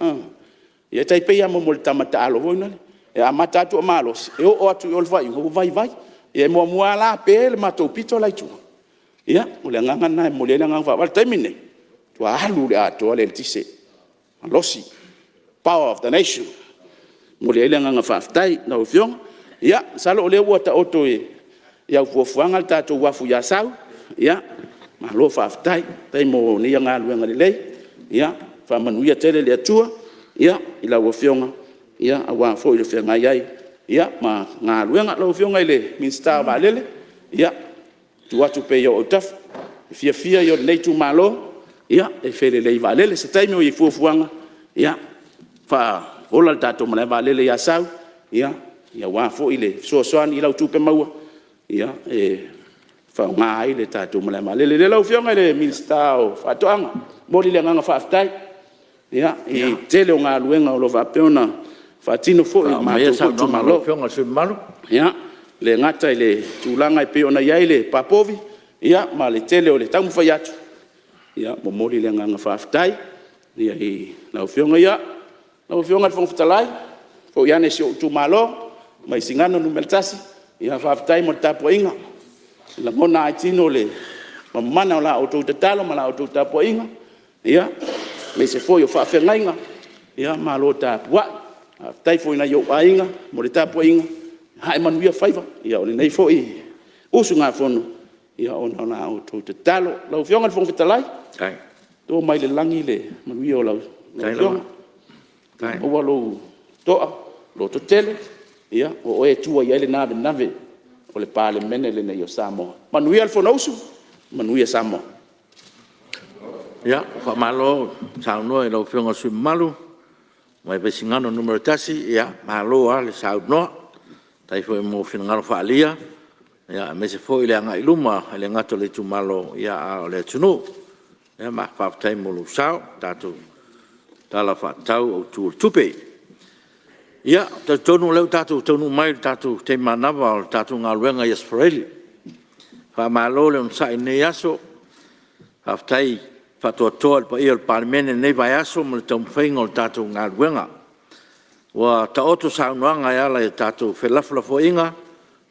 E tai pei lava mo le tama taalo foi lele, e amata atu o malosi, e oo atu i o i le faaiuga ua vaivai. Ia e muamua lava la pe le matou pito la e i tua. Ia, o le agaga lena e momoli ai le agaga faafetai. A o le taimi lenei, ua matua alu i le atoa le eletise, malosi, power of the nation. E momoli ai le agaga faafetai i lau Afioga. Ia masalo o lea ua taoto i au fuafuaga le tatou uafu i Asau, ia malo faafetai. Faafetai mo ia galuega lelei, ia faamanuia tele le Atua i lau Afioga aua foi le feagai ai ma galuega. Lau Afioga i le Minisita o Vaalele, ia tuu atu pea i ou autafa, o le fiafia ia o lenei itumalo e felelei i vaalele. Se taimi o i ai fuafuaga, faaola le tatou malae vaalele i Asau aua foi le fesoasoani i lau tupe maua e faaaoga ai le tatou malae vaalele. Lau Afioga i le Minisita o Faatoaga, e momoli le agaga faafetai i le tele o galuega o lo o faapea ona faatino foi e le Faauma maia matou le saunoaga a lau itumalo. Afioga i le sui usufono mamalu. E le gata i le tulaga e pei ona i ai le papovi ma le tele o le taumafai atu, ia momoli le agaga faafetai i lau Afioga. Ia, lau Afioga i le Fofoga Fetalai, foi ane i si ou itumalo o Vaisigano Nu.1, ia faafetai mo le tapuaiga, e lagona lava i tino le mamana o la outou tatalo ma la outou tapuaiga, aemaise foi o faafeagaiga, malo tapuai. Faafetai foi i nai ou aiga mo le tapuaiga, ae manuia faiva o lenei foi usugafono ona o la outou tatalo. Lau Afioga i le Fofoga Fetalai, to mai le lagi le manuia o lau afioga, maua lou toa, lototele, o oe e tua i ai le navenave o le Palemene lenei o Samoa. Manuia le Fonousu, manuia Samoa. Ia, faamalo saunoa i lau Afioga i le sui usufono mamalu mai Vaisigano Nu.1, malo lava le saunoa. Faafetai foi mo finagalo faaalia aemaise foi le agai i luma e le gata o le itumalo a o le atunuu. Faafetai mo lou sao i le tatou Tala Faatatau Autu o le Tupe. Ia, ou te talitonu o lea ua tatou taunuu mai i le tatou taimi manava o le tatou galuega i Aso Faraile. Faamalo le onosai i lenei aso, faafetai le faatoatoa i le paia o le Palemene i lenei vaiaso ma le taumafaiga o le tatou galuega. Ua taoto saunoaga e ala i a tatou felafolafoaiga,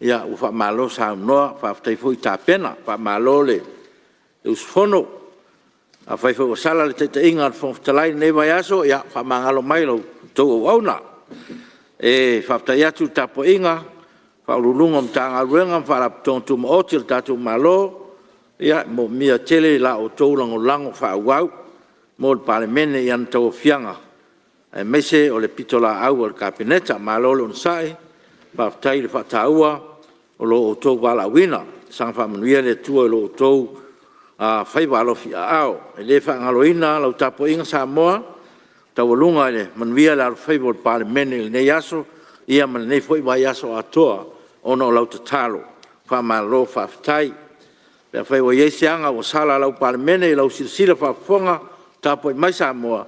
ua faamalo saunoa faafetai foi tapena, faamalo le usufono. Afai foi ua sala le taitaiga a le Fofoga Fetalai i lenei vaiaso, ia faamagalo mai la outou auauna. E faafetai atu i le tapuaiga a Ofisa Sili o Pulega o Matagaluega ma Faalapotopotoga Tumaoti a le tatou Malo, e moomia tele la outou lagolago faaauau mo le Palemene i ana tauaofiaga aemaise o le pitolaau a le Kapeneta. Malo le onosai, faafetai le faataua o lo outou valaauina. Saga faamanuia le Atua i lo outou faiva alofiaao. E le faagaloina lau tapuaiga Samoa, taualuga i le manuia le alofaiva o le Palemene i lenei aso ma lenei foi vaiaso atoa ona o lau tatalo. Faamalo faafetai. Pe afai ua i ai se aga ua sala a lau Palemene i lau silasila faafofoga o tapuai mai Samoa,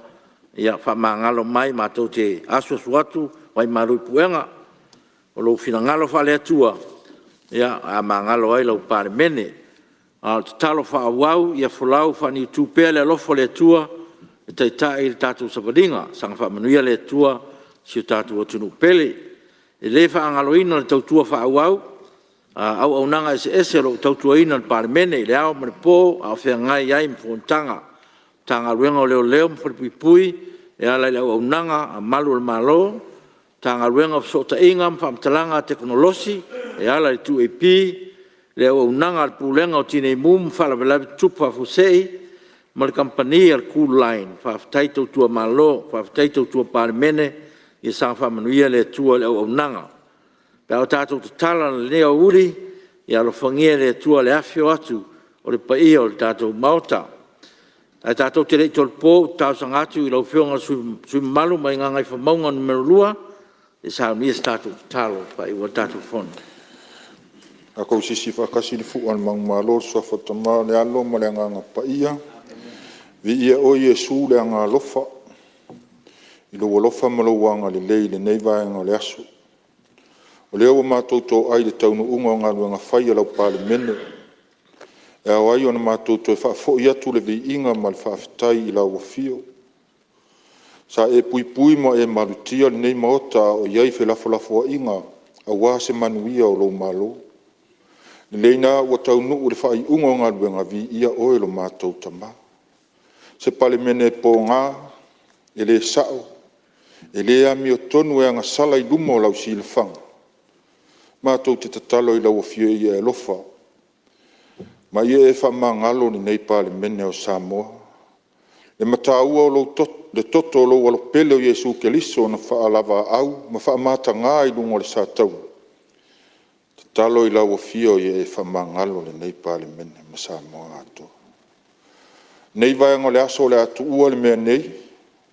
ia faamagalo mai matou te asuasu atu vaimalu i puega o lou finagalo faale-Atua o le a magalo ai lau Palemene. A o le tatalo faaauau ia folau faaniutu pea le alofa o le Atua e taitai le tatou savaliga, saga faamanuia le Atua i si o tatou atunuu pele. E le faagaloina le tautua faaauau a auaunaga eseese o lo o tautuaina le Palemene i le ao ma le po a o feagai ai ma fonotaga. Matagaluega o Leoleo ma Falepuipui e ala i le auaunaga a Malu o le Malo, Matagaluega o Fesootaiga ma Faamatalaga Tekonolosi e ala i le 2AP, le auaunaga a le Pulega o Tinei Mu ma Faalavelave Tutupu Faafuasei ma le Kamupani a le Cooline, faafetai tautua Malo, faafetai tautua Palemene, ia saga faamanuia le Atua i le auaunaga. Pe a o tatou tatala i lenei aoauli, ia alofagia e le Atua le afifio atu o le paia o le tatou Maota. Ae tatou te le i tolopo ou te talosaga atu i lau Afioga i le sui usufono mamalu mai Gagaifomauga 2 e saunia se tatou tatalo e faaiu ai le tatou Fono. Tatou sisi faatasi le fua o le manumalo i le suafa o le Tama le Alo ma le Agaga Paia. Viia oe Iesu le Agaalofa i lou alofa ma lou agalelei i lenei vaega o le aso. O lea ua matou toai i le taunuuga o galuega fai a lau Palemene, e ao ai ona matou toe faafoi atu le viiga ma le faafetai i lau Afio. Sa e puipui ma e malutia lenei Maota a o i ai felafolafoaiga aua se manuia o lou Malo. O lenei la ua taunuu i le faaiuga o galuega, viia Oe lo matou Tama. Se Palemene e pona, e le sao, e le amiotonu e agasala i luma o lau silafaga, matou te tatalo i lau Afio ia e alofa ma ia e faamagalo lenei Palemene o Samoa. Le mataua o le toto o lou Alo Pele o Iesu Keriso na faavalaau ma faamataga i luga o le sataua, tatalo i lau Afio ia e faamagalo lenei Palemene ma Samoa atoa. O lenei vaega o le aso o le a tuua le mea nei,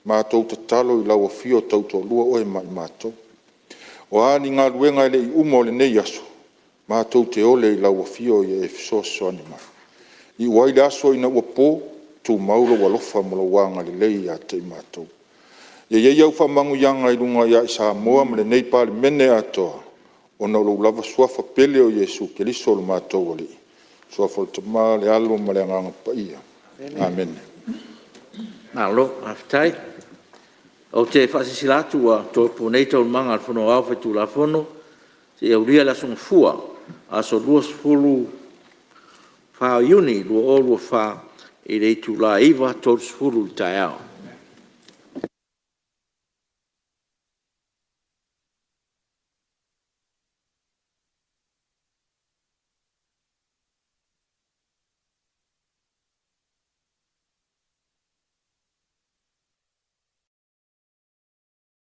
matou tatalo i lau Afio tautoalua oe ma i matou. O a ni galuega e le i uma o lenei aso, matou te ole i lau Afio ia e fesoasoani mai. Iu ai le aso ina ua po, tumau lou alofa ma lou agalelei ia te i matou. Ia i ai au faamanuiaga i luga ia Samoa ma lenei Palemene atoa, ona o lou lava Suafa pele o Iesu Keriso o lo matou Alii. I le Suafa o le Tama le Alo ma le Agaga Paia. Amene. Malo faafetai. Ou te faasilasila atu ua tolopo nei Taualumaga a le Fono Aoao Faitulafono seia aulia le Aso Gafua, aso 24 Iuni 2024 i le itula e 9:30 i le taeao.